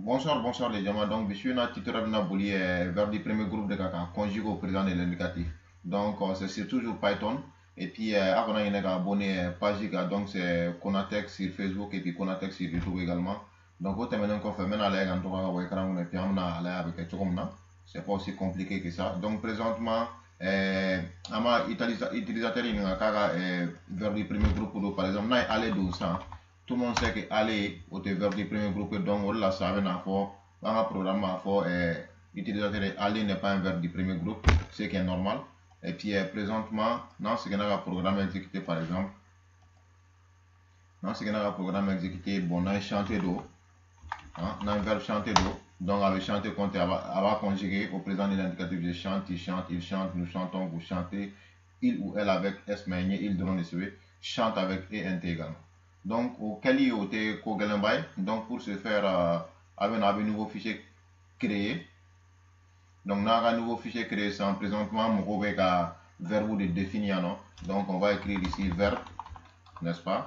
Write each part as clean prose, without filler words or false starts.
Bonsoir, bonsoir les gens. Donc, je suis un tuteur boli vers du premier groupe de caca conjugué au présent de l'indicatif. Donc, c'est toujours Python. Et puis, avant il y a abonné page, donc c'est Konatek sur Facebook et puis Konatek sur YouTube également. Donc, au terme qu'on fait maintenant aller en tout cas, et puis on a aller avec c'est pas aussi compliqué que ça. Donc, présentement, ama utilisateur il a vers du premier groupe par exemple, n'a aller 1200. Tout le monde sait que aller au verbe du premier groupe, donc on l'a savait dans le programme utilisateur aller n'est pas un verbe du premier groupe, ce qui est normal. Et puis présentement, dans ce qu'on a un programme exécuté par exemple, dans ce qu'on a un programme exécuté, bon, on a chanté d'eau, hein, on a un verbe chanter d'eau, donc avec chanter compte, on va conjuguer au présent de l'indicatif, je chante, il chante, il chante, nous chantons, vous chantez, il ou elle avec S, mais il drone et chante avec E N T également. Donc, au Kali, au Kogalambay, donc pour ce faire, avec un nouveau fichier créé. Donc, on a un nouveau fichier créé sans présentement, on va verbe de définir, non? Donc, on va écrire ici verbe, n'est-ce pas,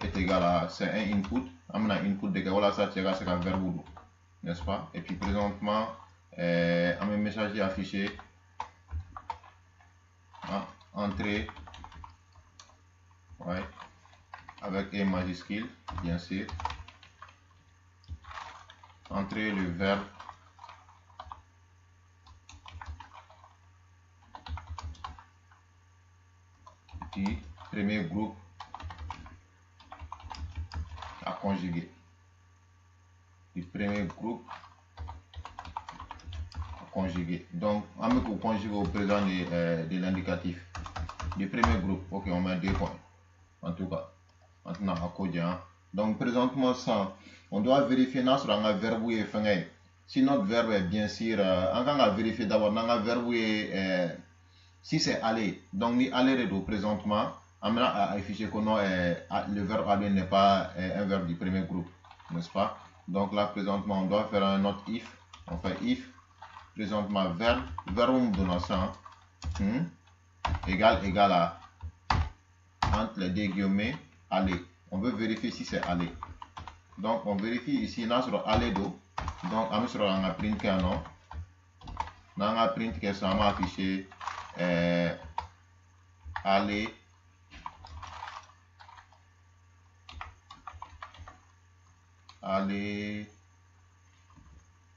est égal à, c'est un input. On a un input de voilà, ça, c'est un verbe, n'est-ce pas? Et puis, présentement, on a un message affiché, hein, entrée, ouais. Avec E majuscule, bien sûr. Entrez le verbe du premier groupe à conjuguer. Du premier groupe à conjuguer. Donc, on met conjuguer au présent de l'indicatif. Du premier groupe, ok, on met 2 points. En tout cas. Maintenant, à Kodja. Donc, présentement, ça, on doit vérifier notre verbe est fait. Si notre verbe est bien sûr, on va vérifier d'abord notre verbe est, si c'est aller. Donc, ni aller présentement, on a affiché que non, le verbe aller n'est pas un verbe du premier groupe, n'est-ce pas? Donc là, présentement, on doit faire un autre if. On fait if, présentement, verbe, verbe donne ça, égal, égal à, entre les deux guillemets, aller. On veut vérifier si c'est aller. Donc on vérifie ici, là sur aller do. Donc on sur un print qu'un non. Dans un print que ça m'a affiché aller. Aller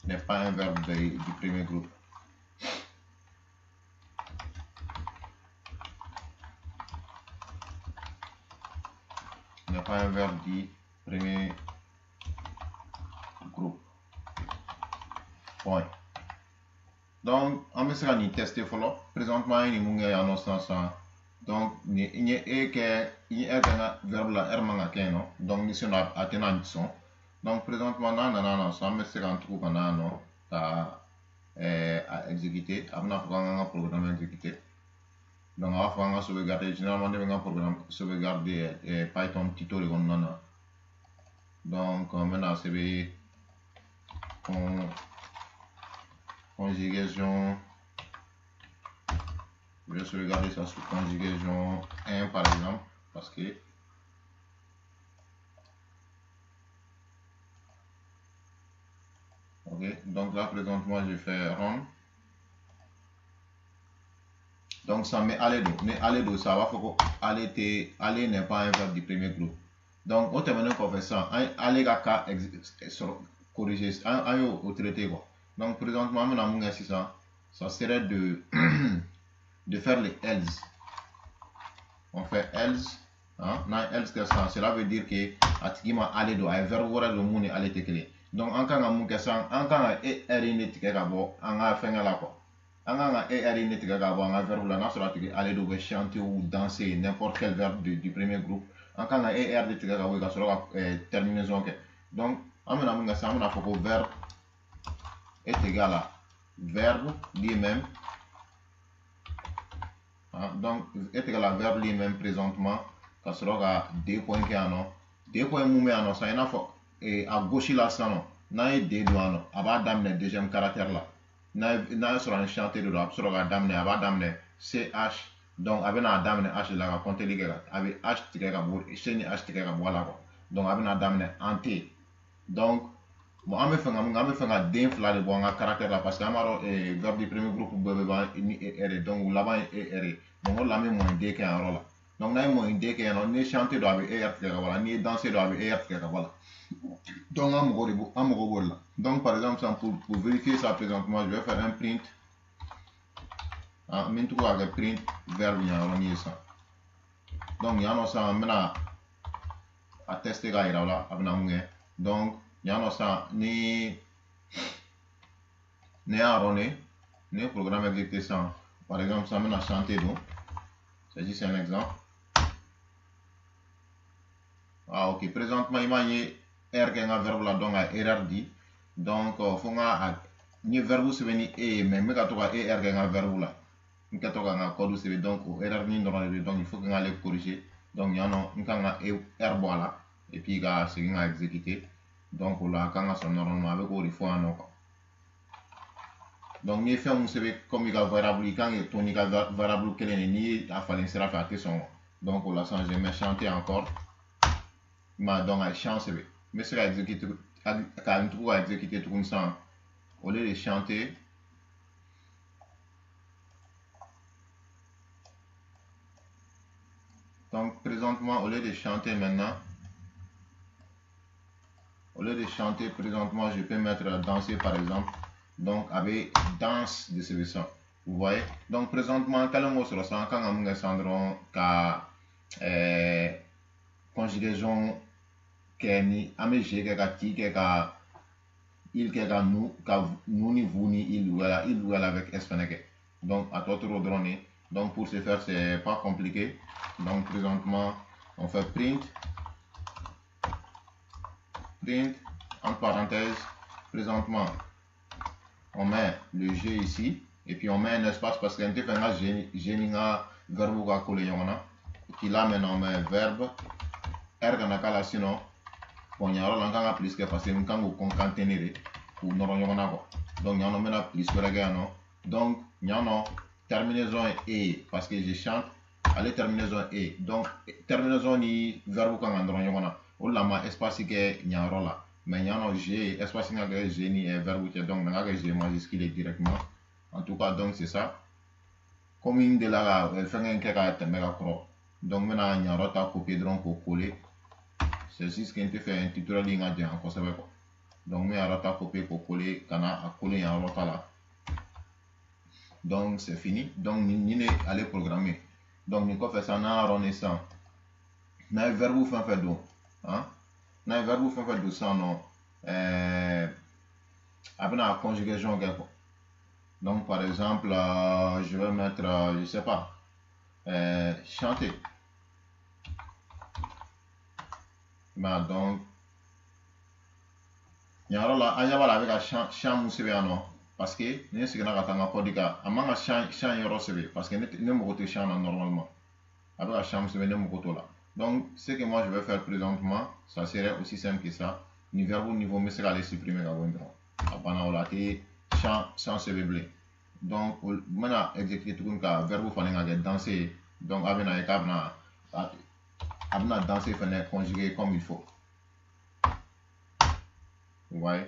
n'est pas un verbe du premier groupe. N'est pas un verbe du premier groupe. Point. Donc, on va se tester. Présentement, il y a un ça. Donc, il y a un verbe là, R non. Donc, nous sommes à son. Donc, présentement, non, ça me sert un truc qu'on a à exécuter. On a un programme exécuté. Donc, on va faire sauvegarder. Généralement, on a un programme sauvegarder Python tuto. Donc, maintenant, c'est conjugaison. Je vais sauvegarder ça sous conjugaison 1 par exemple, parce que ok, donc là, présentement, je fais run. Donc ça met aller do. Mais aller do, ça va faire que aller, aller n'est pas un verbe du premier groupe. Donc au terme qu'on fait ça, aller à corriger, au traité quoi. Donc présentement, maintenant, ça, ça serait de, de faire les else. On fait else, hein, non, else que ça, cela veut dire que atigima aller do, un verbe wora do muni aller tekele. Donc en quand on ça, en quand e r ni tigé gabo, en a fait là quoi. En a e r ni tigé gabo, en a verbe là, non sera tigé aller do chanter ou danser n'importe quel verbe du premier groupe. En quand a e r ni tigé gabo, il sera terminaison que. Donc en maintenant ça, on a fait verbe est égal à verbe lui-même. Hein, donc est égal à verbe lui-même présentement, ça sera 2 points qui en ont. 2 points moumé en ça, il y en a et à gauche là ça non, n'a deux doigts non, à bas d'amener deuxième caractère là, n'a sur un chanté de là, sur la d'amener à bas d'amener C H, donc avec un d'amener H là, compter les gars, avec H tiré à bout, C ni H tiré à bout là quoi, donc avec un d'amener en T, donc Bon, an bɛ fɛ ka mun kɛ? An bɛ fɛ ka den fila de bɔ an ka caractère la parce que an b'a dɔn verbe du premier groupe bɛɛ bɛ ban ni ER, donc u laban ye ER. Donc o de la an bɛ moins D kɛ yan yɔrɔ la. Donc n'an ye moins D kɛ yan nɔ, n'i ye chanter don a bɛ ER tigɛ ka bɔ a la, n'i ye danser don a bɛ ER tigɛ ka bɔ a la. Donc an mago de b'o, an mago b'o de la. Donc par exemple sisan, pour vérifier ça présentement, je vais faire un print. Ah, n bɛ tugu ka kɛ print verbe yan yɔrɔnin ye sisan. Donc yan nɔ sisan n bɛna a tester k'a yira aw la a bɛna mun kɛ. Donc yan nɔ sisan ni ne y'a runner, ne ye programme exécuté sisan, par exemple sisan n bɛna chanter don. C'est juste un exemple. Ah ok, présentement i m'a ye R kɛ n ka verbe la, donc a erreur di. Donc fo n ka n ye verbe sɛbɛn ni E ye, mais n bɛ ka to ka ER kɛ n ka verbe la. N kɛtɔ ka n ka code sɛbɛn, donc o erreur nin dɔrɔn de bɛ, donc il faut que n k'ale corriger. Donc yan nɔ n kan ka R bɔ a la et puis ka segin ka exécuter. Donc o la a kan ka sɔn normalement, a bɛ k'o de fɔ yan nɔ quoi. Donc n'i ye fɛn mun sɛbɛn comme i ka variable, i kan k'i to n'i ka variable kelen de, n'i ye a falen sira fɛ a tɛ sɔn. Donc o la sisan je mets chanter encore. I m'a ye, donc a ye chant sɛbɛn. N bɛ se ka exécuter ka n tugu ka exécuter tuguni sisan, au lieu de chanter, donc présentement au lieu de chanter maintenant, au lieu de chanter présentement, je peux mettre danser par exemple. Donc avec danse de ce son, vous voyez. Donc présentement kɛlen k'o sɔrɔ sisan, an kan ka mun kɛ sisan dɔrɔn ka conjugaison kɛ ni an bɛ je kɛ ka ti kɛ ka il kɛ ka nous, ka nous ni vous ni il, voilà, il, voilà avec s fɛnɛ kɛ. Donc a tɔ tora o dɔrɔn de. Donc pour ce faire, c'est pas compliqué. Donc présentement on fait print, print entre parenthèses, présentement on met le G ici et puis on met un espace parce que n tɛ fɛ n ka G ni n ka verbe ka coller ɲɔgɔn na. Et puis là maintenant on met verbe, R kana k'a la, sinon bon yan yɔrɔ la n kan ka plus kɛ parce que n kan k'o concaténer de k'u nɔrɔ ɲɔgɔn na quoi. Donc yan nɔ n bɛna plus wɛrɛ kɛ yan nɔ. Donc yan nɔ terminaison ye E parce que je chante, ale terminaison E, donc terminaison ni verbe kan ka nɔrɔ ɲɔgɔn na, o de la n ma espace kɛ yan yɔrɔ la. Mais yan nɔ G, espace kan ka kɛ G ni verbe cɛ, donc n ka kɛ G majuscule directement. En tout cas donc c'est ça. Comme n delila ka fɛngɛ in kɛ ka tɛmɛ ka kɔrɔ, donc n bɛna yan yɔrɔ ta copier dɔrɔn k'o coller. C'est juste que n tɛ fɛ n tutoriel in ka janya kosɛbɛ quoi. Donc n bɛ yan yɔrɔ ta copier k'o coller ka na a coller yan yɔrɔ ta la. Donc c'est fini. Donc nin de ale programme. Donc nin kɔfɛ sisan n'an y'a runner sisan, n'an ye verbe fɛn fɛn don, han, n'an ye verbe fɛn fɛn don sisan nɔ, a bɛna conjugaison kɛ quoi. Donc par exemple, je vais mettre, je sais pas, chanter. Ben donc yan yɔrɔ la an ɲɛ b'a la a bɛ ka chant mun sɛbɛn yan nɔ, parce que ni ne seginna ka taa n ka code kan, a man ka chant yɔrɔ sɛbɛn parce que ne mago tɛ chant na normalement. A bɛ ka chant mun sɛbɛn, ne mago t'o la. Donc ce que moi je vais faire présentement, ça serait aussi simple que ça. Ni verbe niveau n bɛ se k'ale supprimer ka bɔ yen dɔrɔn, a banna, o la a tɛ chant sɛbɛn bilen. Donc n bɛna exécuter tuguni ka verbe falen ka kɛ danser ye. Donc a bɛna ye k'a bɛna a bɛna danser fɛnɛ conjuguer comme il faut. Vous voyez?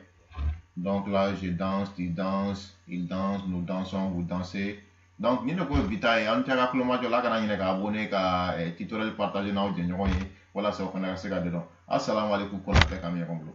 Donc là, je danse, tu danses, il danse, nous dansons, vous dansez. Donc, ni ne ko bi ta ye, an cɛ ka kulomajɔ la, kana ɲinɛ ka abonner ka tutoriel partager n'aw jɛɲɔgɔn ye walasa o fana ka se ka dɔn. Assalamu alaikum, Konatɛ, k'an bɛ ɲɔgɔn bolo.